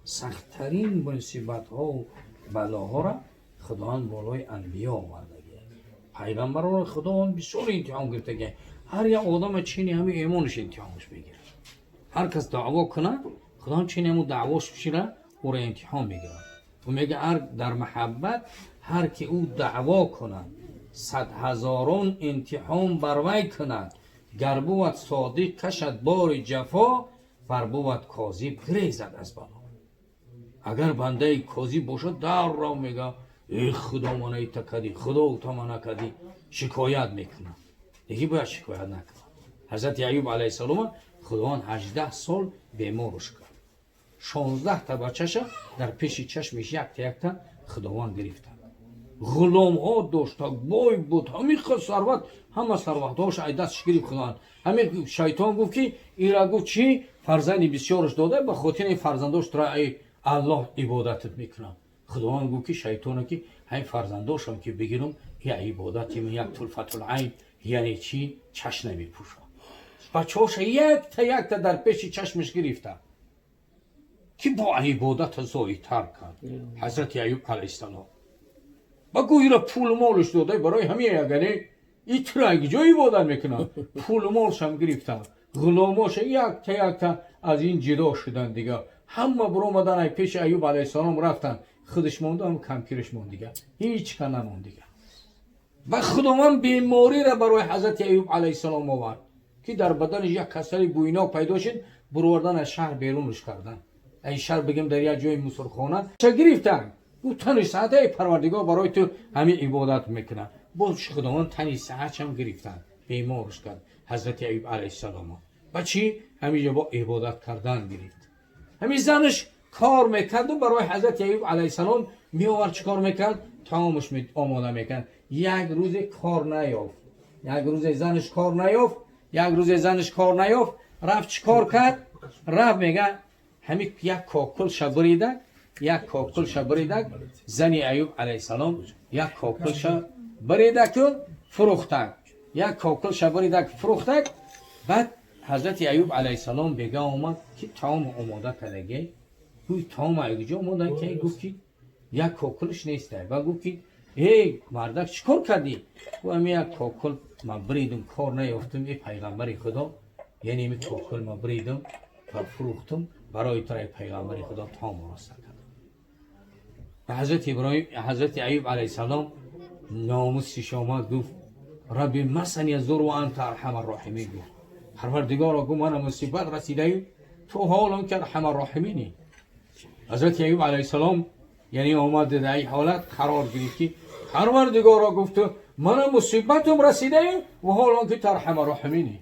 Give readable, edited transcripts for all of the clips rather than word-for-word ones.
Сахттарин мусибатҳову балоҳоро Худованд болои анбиё овардагия. Пайғамбарро Худованд бисёр имтиҳон гирифтагия. Ҳар як одама чини ҳами имонаш имтиҳонаш мегирад. Ҳар кас даъво кунад, Худованд чини ҳаму даъвош шира ӯро имтиҳон мегирад. Ӯ мега, ҳар дар маҳаббат ҳар ки ӯ даъво кунад, садҳазорон имтиҳон бар вай кунад. Гар бувад содиқ, кашад бори ҷафо, вар бувад козиб, гирезад аз бало. Агар бандаи козиб бошад, даррав мега: «Э, Худо, мана ита кадӣ, Худо, та мана кадӣ», шикоят мекунад. Диги бояд шикоят накунад. Ҳазрати Аюб алайҳиссалома Худованд 18 сол беморуш кард. 16-та бачаша дар пеши чашмиш якта якта Худованд гирифта. Ғуломҳо дошта, бой буд, ҳамин хел сарват, ҳама сарватҳош ай дастш гирифт Худованд. Ҳамин шайтон гуфт, ки ира гуфт, чӣ фарзанди бисёрш дода, ба хотири ин фарзандош тура ай Аллоҳ ибодатат мекунам. Худованд гуфт, ки шайтона, ки ҳамин фарзандошам ки бигирам, я ибодати ман як тулфатул айн, яъне чӣ, чашм намепӯшад. Бачаҳоша якта якта дар пеши чашмаш гирифта, ки бо ибодата зоидтар кард ҳазрати Аюб алайҳиссалом. Ба гӯйра пулу молш дода, барои ҳамин ягане итра ҷо ибодат мекунад. Пулу молшам гирифтанд, ғуломоша якта якта аз ин ҷидо шуданд. Дига ҳама биромадан, ай пеши Аюб алайҳиссалом рафтанд. Худаш монду, ҳам кампираш монд, дига ҳеҷ ка намонд дига. Ва Худованд бемориро барои ҳазрати Аюб алайҳиссалом овард, ки дар баданаш як касали бӯйнок пайдо шуд. Буровардан, аз шаҳр берунаш кардан. Ай шаҳр бигем, дар як ҷои мусурхона ча гирифтанд. Гуфт: «Тани саҳат, эй Парвардигор, барои ту ҳамин ибодат мекунам». Боз Худованд тани саҳатшам гирифтанд, беморш кард ҳазрати Аюб алайҳиссаломо. Ба чӣ ҳаминҷо бо ибодат кардан гирифт. Ҳамин занаш кор мекарду барои ҳазрати Аюб алайҳиссалом меовард. Чӣ кор мекард? Таомаш омода мекард. Як рӯзе кор наёфт, як рӯзе занаш кор наёфт, як рӯзе занаш кор наёфт. Рафт, чӣ кор кард? Рафт, мега, ҳамин як кокулша буридак, як кокулша буридак. Зани Аюб алайҳиссалом як кокулша буридаку фурӯхтак, як кокулша буридак, фурӯхтак. Баъд ҳазрати Аюб алайҳиссалом бега омад, ки таом омода кардагӣ. Гуфт: «Таом куҷо омода ки?» Гуфт, ки як кокулш неста. Ба гуфт, ки эй мардак, чӣ кор кардӣ? Гуфт: «Ами як кокул ман буридум, кор наёфтум, эй пайғамбари Худо, яъне ими кокул ман буридум ва фурӯхтум барои ту, эй пайғамбари Худо, таом ороста кардам». Ба ҳазрати Иброҳим, ҳазрати Аюб алайҳиссалом номусиш омад. Гуфт: «رب مسني الضر وأنت أرحم الراحمين». Гуфт: «Парвардигоро», гуфт, «мана мусибат расидаи, ту ҳолон ки أرحم الراحمين ӣ». Ҳазрати Аюб алайҳиссалом, яъне омад, дар ин ҳолат қарор гирифт, ки Парвардигоро, гуфту, мана мусибатум расидаи ва ҳолон ки ту أرحم الراحمين ӣ.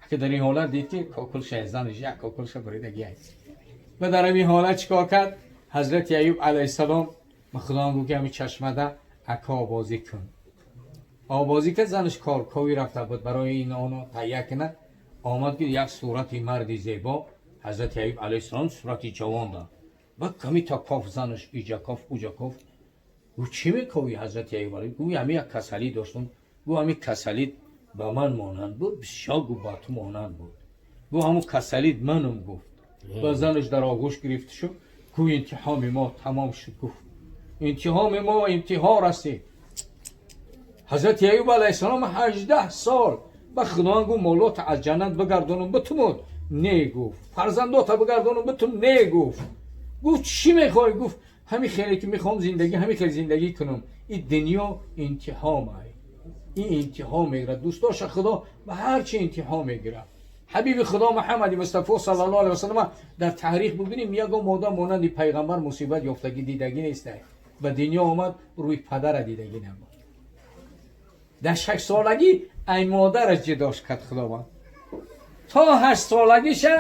Ки дар ин ҳолат дид, ки кокулша занаш як кокулша буридагӣ аст. Ва дар ҳамин ҳолат чӣ кор кард ҳазрати Аюб алайҳиссалом? Ба Худованд гуфт, ки ҳамин чашмада ака обозӣ кун. Обозӣ кард. Занаш корковӣ рафта буд, барои ин оно таҳия кунад. Омад, ки як сурати марди зебо, ҳазрати Аюб алайҳиссалом сурати ҷавон дод. Ба ками та коф, занаш иҷа коф, уҷа коф. Гуфт: «Чӣ мековӣ, ҳазрати Аюб?» Гуфт: «Ҳамин як касалӣ доштум». Гуфт: «Ҳамин касалит ба ман монанд буд бисёр». Гуфт: «Ба ту монанд буд». Гуфт: «Ҳамун касалит манум», гуфт. Ба занаш дар оғӯш гирифта шуд. Гуфт: «Имтиҳоми мо тамом шуд». Гуфт: «Имтиҳоми мо интиҳо расид». Ҳазрати Аюб алайҳиссалом 18 сол ба Худованд гуфт: «Молота аз ҷаннат бигардонам, битумуд?» «Не», гуфт. «Фарзандота бигардонам, битум?» «Не», гуфт. Гуфт: «Чӣ мехоҳӣ?» Гуфт: «Ҳамин хеле ки мехоҳам зиндагӣ, ҳамин хел зиндагӣ кунам. Ин дунё интиҳом ай, ин интиҳо мегирад дӯстоша, Худо ба ҳар чи интиҳо мегирад». Ҳабиби Худо Муҳаммади Мустафо саллаллоҳу алайҳи васаллам дар таърих бубинем, ягон одам монанди пайғамбар мусибат ёфтагӣ дидагӣ неста. Ба дунё омад, рӯи падара дидагӣ набуд. Дар 6 солагӣ ай модараш ҷудош кард Худованд. То 8 солагиша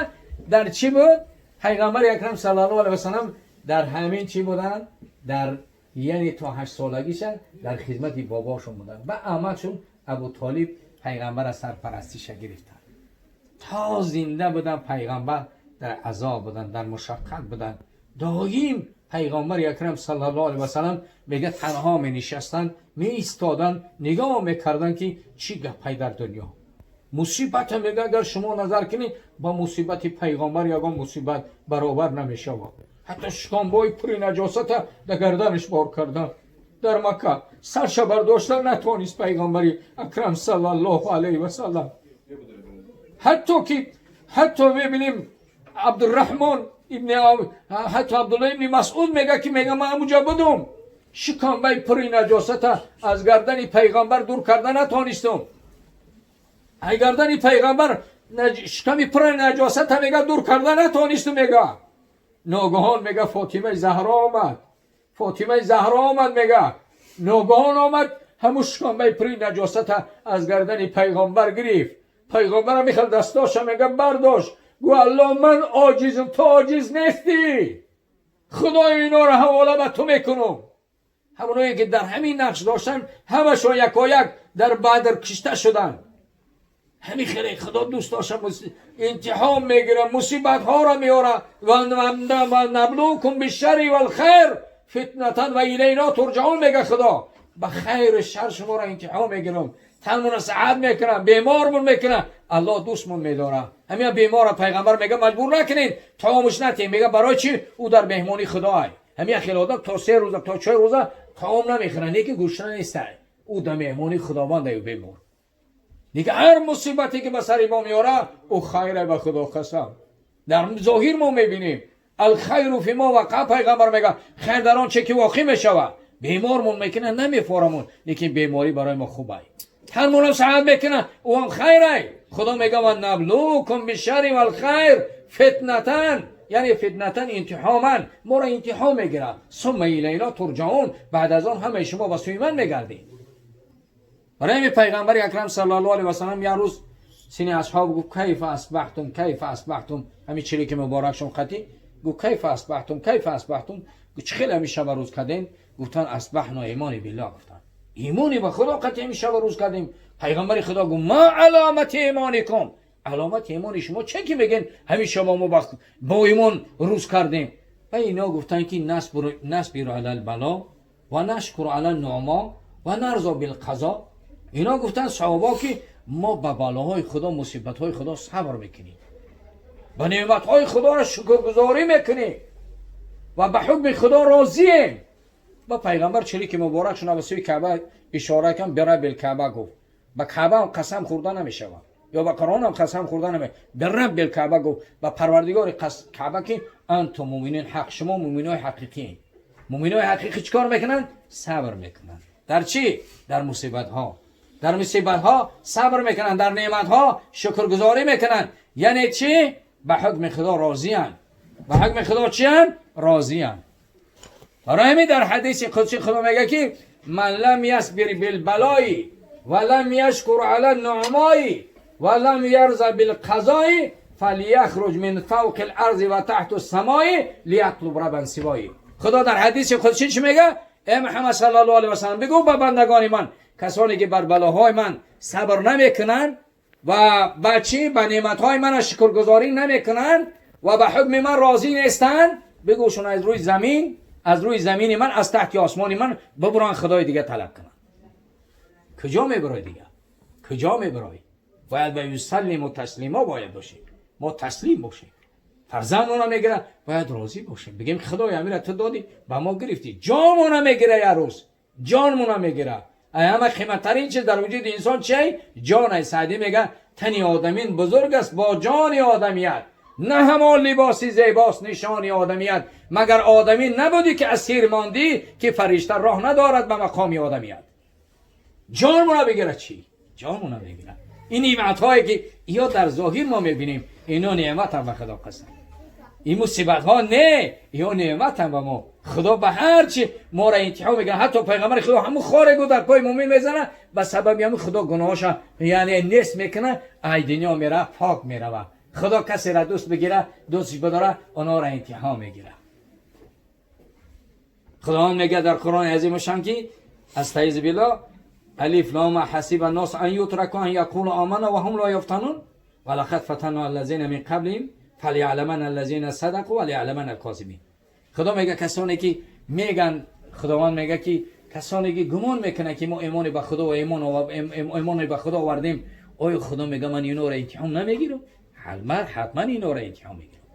дар чӣ буд пайғамбари акрам саллаллоҳу алайҳи васаллам? Дар ҳамин чӣ буданд, дар, яъне то 8 солагиша дар хизмати бобошон буданд. Ба амакшон Абу Толиб пайғамбара сарпарастиша гирифтанд. То зинда будан пайғамбар дар азоб буданд, дар мушаққат буданд доим. Пайғамбари акрам саллаллоҳу алайҳи васаллам, мега, танҳо менишастанд, меистоданд, нигоҳ мекарданд, ки чӣ гапай дар дунё. Мусибат мега, агар шумо назар кунед, ба мусибати пайғамбар ягон мусибат баробар намешавад. Ҳатто шикомбои пури наҷосата дар гарданаш бор кардан дар Макка, сарша бардошта натавонист пайғамбари акрам саллаллоҳу алайҳи васаллам. Ҳатто ки ҳатто мебинем, Абдурраҳмон ибни, ҳатто Абдулла ибни Масъуд мега, ки мега, ман ҳамуҷа будум, шикамбаи пури наҷосата аз гардани пайғамбар дур карда натонистум. Ай гардани пайғамбар шиками пури наҷосата, мега, дур карда натонистум. Мега, ногаҳон, мега, Фотимаи Заҳро омад, Фотимаи Заҳро омад. Мега, ногаҳон омад, ҳамун шикамбаи пури наҷосата аз гардани пайғамбар гирифт. Пайғамбарам мехел дастоша, мега, бардошт, гӯ: «Алло, ман оҷизм, ту оҷиз нестӣ, Худои, инора ҳавола ба ту мекунам». Ҳамоное ки дар ҳамин нақш доштанд, ҳамашон якояк дар Бадр кишта шуданд. Ҳамин хеле Худо дӯст дошта, имтиҳон мегира, мусибатҳоро меора. Ва наблукум бишшарри валхайр фитнатан ва илайно турҷаун. Мега Худо, ба хайру шар шуморо имтиҳон мегирам, танмона саҳат мекунам, бемормон мекунам. Аллоҳ дӯстмон медора. Ҳамин бемора пайғамбар мега, маҷбур накунед, таомуш натиҳем. Мега, барои чӣ? Ӯ дар меҳмонии Худоай. Ҳамин хел одам то 3 рӯза, то 4 рӯза таом намехӯра, не ки гушна нестай, ӯ дар меҳмонии Худованд аю бемор. Дига ҳар мусибате ки ба сари мо меора, ӯ хайре, ба Худо қасам. Дар зоҳир мо мебинем. Алхайру фима вақа, пайғамбар мега, хайр дар он че ки воқеъ мешавад. Бемормон мекунад, намефорамон, лекин беморӣ барои мо хубай. Танмонам саҳат мекунад, ӯам хайрай. Худо мега: ва наблукум бишарри валхайр фитнатан, яъне фитнатан, имтиҳоман, моро имтиҳон мегирад. Сумма илайно турҷаун, баъд аз он ҳамаи шумо ба сӯи ман мегардед. Барои ҳамин пайғамбари акрам саллаллоҳу алайҳи васаллам як рӯз сини асҳоб гуфт: «Кайфа асбаҳтум, кайфа асбаҳтум?» Ҳамин чилики муборакшон қатӣ гуфт: «Кайфа асбаҳтум, кайфа асбаҳтум?» Гуфт: «Чӣ хеле ҳамин шаба рӯз кардем?» Гуфтан: «Асбаҳно имони биллоҳ». Гуфтан: «Имони ба Худо қатӣ ҳамин шаба рӯз кардем». Пайғамбари Худо гуфт: «Ма аломати имоникум?» Аломати имони шумо чӣ, ки мегӯен ҳамин шаба мо бо имон рӯз кардем? Ва ино гуфтанд, ки насбиру ала лбало ва нашкуру ала нуъмо ва нарзо билқазо. Ино гуфтанд, саҳобо, ки мо ба балоҳои Худо, мусибатҳои Худо сабр мекунем, ба неъматҳои Худоро шукргузорӣ мекунем ва ба ҳукми Худо розием. Ба пайғамбар чилики муборак шуна ба сӯи Каъба ишора кан, бираббил Каъба гуфт. Ба Каъбаам қасам хӯрда намешавад ё ба Қуръонам қасам хӯрда наме. Бираббил Каъба гуфт, ба Парвардигори Каъба, ки антум муминин ҳақ, шумо муминои ҳақиқиен. Муминои ҳақиқӣ чӣ кор мекунанд? Сабр мекунанд. Дар чӣ? Дар мусибатҳо. Дар мусибатҳо сабр мекунанд, дар неъматҳо шукргузорӣ мекунанд. Яъне чӣ? Ба ҳукми Худо розиянд. Ба ҳукми Худо чиянд? Розиянд. Барои ҳамин дар ҳадиси қудсӣ Худо мега, ки ман лам ясбир билбалои ва лам яшкур ала нуъмои ва лам ярза билқазои фалияхруҷ мин фавқи ларзи ва таҳту самои лиятлуб рабан сивои. Худо дар ҳадиси қудсӣ чӣ мега? Э Муҳаммад саллаллоҳу алайҳи васаллам, бигӯ ба бандагони ман, касоне ки бар балоҳои ман сабр намекунанд ва ба чӣ, ба неъматҳои мана шукргузорӣ намекунанд ва ба ҳукми ман розӣ нестанд, бигӯшон аз рӯи замин, аз рӯи замини ман, аз таҳти осмони ман бибуранд, Худои дига талаб кунанд. Куҷо мебурой дига? Куҷо мебурой? Бояд ба юсаллиму таслимо бояд бошем, мо таслим бошем. Фарзандмона мегира, бояд розӣ бошем, бигем: «Худои, амира ту додӣ, ба мо гирифтӣ». Ҷонмона мегира, як рӯз ҷонмона мегира. Ҳама қиматтарин чиз дар вуҷуди инсон чиай? Ҷон ай. Саъдӣ мега: тани одамин бузург аст бо ҷони одамият, на ҳамон либоси зебост нишони одамият. Магар одамӣ набудӣ, ки асир мондӣ, ки фаришта роҳ надорад ба мақоми одамият. Ҷонмона бигира, чӣ? Ҷонмона мегира. Ин неъматҳое ки ё дар зоҳир мо мебинем, ино неъматам, ба Худо қасам. Ин мусибатҳо не, ё неъматам ба мо. Худо ба ҳар чи моро имтиҳон мекунад. Ҳатто пайғамбари Худо ҳамун хоре гу дар пои мумин мезана, ба сабаби ҳамун Худо гуноҳоша, яъне, нест мекуна, ай дунё мера, пок мерава. Худо касеро дӯст бигира, дӯстш бидора, онҳоро имтиҳон мегира. Худованд мегӯяд дар Қуръони азимушшан, ки астаизу биллоҳ: алиф лом ҳасиба нос ан ютраку ан яқулу омана ва ҳум ло юфтанун ва лақад фатанна аллазина мин қаблиҳим фалияъламанна аллазина садақу ва лияъламанна алкозибин. Худо мега, касоне ки меган, Худованд мега, ки касоне ки гумон мекунанд, ки мо имони ба Худо ва имони ба Худо овардем. Оё Худо мега, ман инора имтиҳон намегирам? Ҳатман, ҳатман инора имтиҳон мегирам.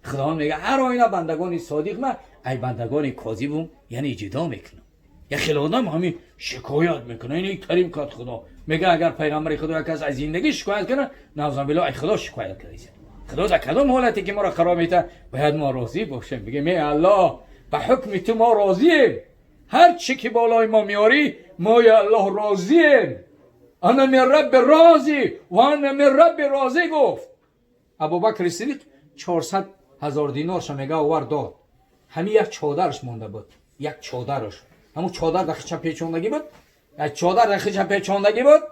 Худованд мега, ҳар оина бандагони содиқ ма ай бандагони козибум, яъне ҷудо мекунам. Як хел одам ҳамин шикоят мекунад, ин карим кард. Худо мега, агар пайғамбари Худо як кас аз зиндагӣ шикоят кунад, наъузубиллоҳ, ай Худо шикоят кардааст. Худо дар кадом ҳолате ки моро қарор медиҳад, бояд мо розӣ бошем, бигем: «Эй Аллоҳ, ба ҳукми ту мо розием, ҳар чӣ ки болои мо меорӣ, мо, я Аллоҳ, розием». أنا من ربي راضي وأنا من ربي راضي гуфт. Абубакри Сидиқ 400 000 динорша, мега, овар дод. Ҳамин як чодараш монда буд, як чодараш, ҳамун чодар дар хича печондагӣ буд, як чодар дар хича печондагӣ буд.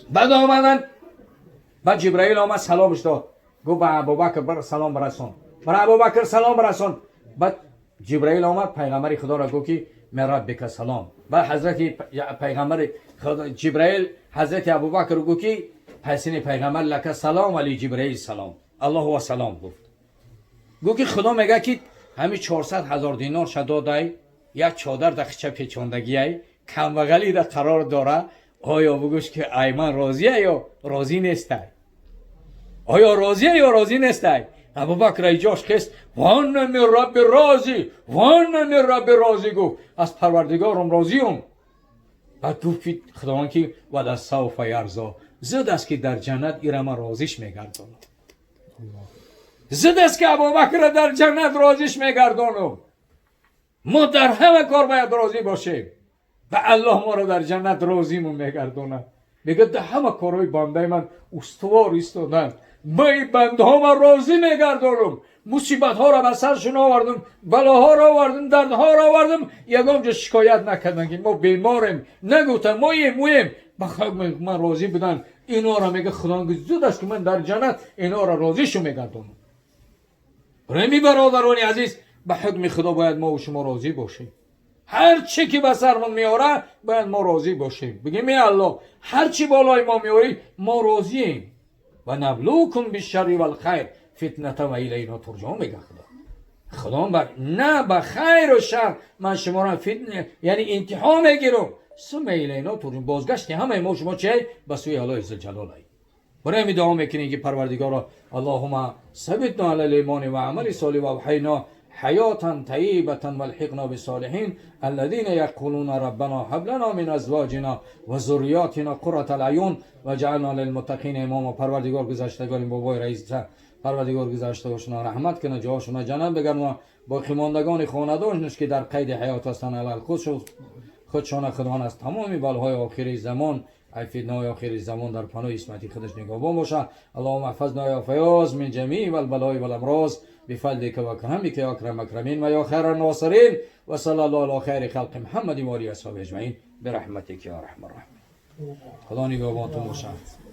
Баъд омадан, баъд Ҷибраил омад, саломаш дод, гуфт: «Ба Абубакр бар салом бирасон, бар Абубакр салом бирасон». Баъд Ҷибраил омад, пайғамбари Худоро гуфт ки من ربك سلام. Баъд ҳазрати пайғамбари Ҷибраил ҳазрати Абубакр гуфт ки пасини пайғамбар لك سلام ولجبريل سلام، Аллоҳу ва салом гуфт. Гуфт ки Худо мега ки ҳамин 400 000 динор ша додай, як чодар дар хича печондагиай, камбағалӣ да қарор дора, оё бугӯш ки ай ман розия ё розӣ нестай? Оё розия ё розӣ нестай? Абубакр ай ҷош хест: وأنا من ربي راضي وأنا من ربي راضي. Гуфт: «Аз Парвардигорам розиюм». Баъд гуфт ки Худованд ки ولسوف يرضى, зуд аст ки дар ҷаннат ира ман розиш мегардонам. Зуд аст ки Абубакрро дар ҷаннат розиш мегардонам. Мо дар ҳама кор бояд розӣ бошем ва Аллоҳ моро дар ҷаннат розимон мегардонад. Мегӯяд: «Дар ҳама корҳои бандаи ман устувор истоданд, ба ин бандаҳо ман розӣ мегардонам. Мусибатҳоро ба саршон овардам, балоҳоро овардам, дардҳоро овардам, ягон ҷо шикоят накардам ки мо беморем, нагуфтам моем уем, ба ман розӣ буданд». Инора мега Худо, зуд аст ки ман дар ҷаннат инора розишу мегардонам. Реми бародарони азиз, ба ҳукми Худо бояд мо шумо розӣ бошем. Ҳар чӣ ки ба сармон меора, бояд мо розӣ бошем, бигем: «Эй Аллоҳ, ҳар чӣ болои мо меорӣ, мо розием». ونبلوكم بالشر والخير فتنة وإلينا ترجعون мега Худо. Худо на ба хайру шар ман шуморо фитна, яъне имтиҳон мегирам. ثم إلينا ترجعون, бозгашти ҳамаи мо шумо чи ба сӯи Аллоҳи зулҷалол. Барои ҳамин дуо мекунем ки Парвардигоро, اللهم ثبتنا على الإيمان والعمل الصالح وأحينا حياة طيبة والحقنا بالصالحين الذين يقولون ربنا هب لنا من أزواجنا وذرياتنا قرة الأعين واجعلنا للمتقين إماما. Парвардигор, гузаштагони бобои раис, Парвардигор, гузаштагошона раҳмат кунад, ҷоҳошона ҷаннат бигардона. Боқимондагони хонадонш ки дар қайди ҳаёт ҳастанд, алалхусус худшона, Худованд аз тамоми балоҳои охири замон, ай фитнаҳои охири замон дар паноҳи исмати худаш нигаҳбон бошад. اللهم احفظنا يا فياض من جميع البلاء والأمراض بفضلك وكرمك يا أكرم الأكرمين ويا خير الناصرين. وصلى الله على خير خلق محمد وآله وأصحابه أجمعين برحمتك يا أرحم الراحمين. خدا نگهبانتون باشد.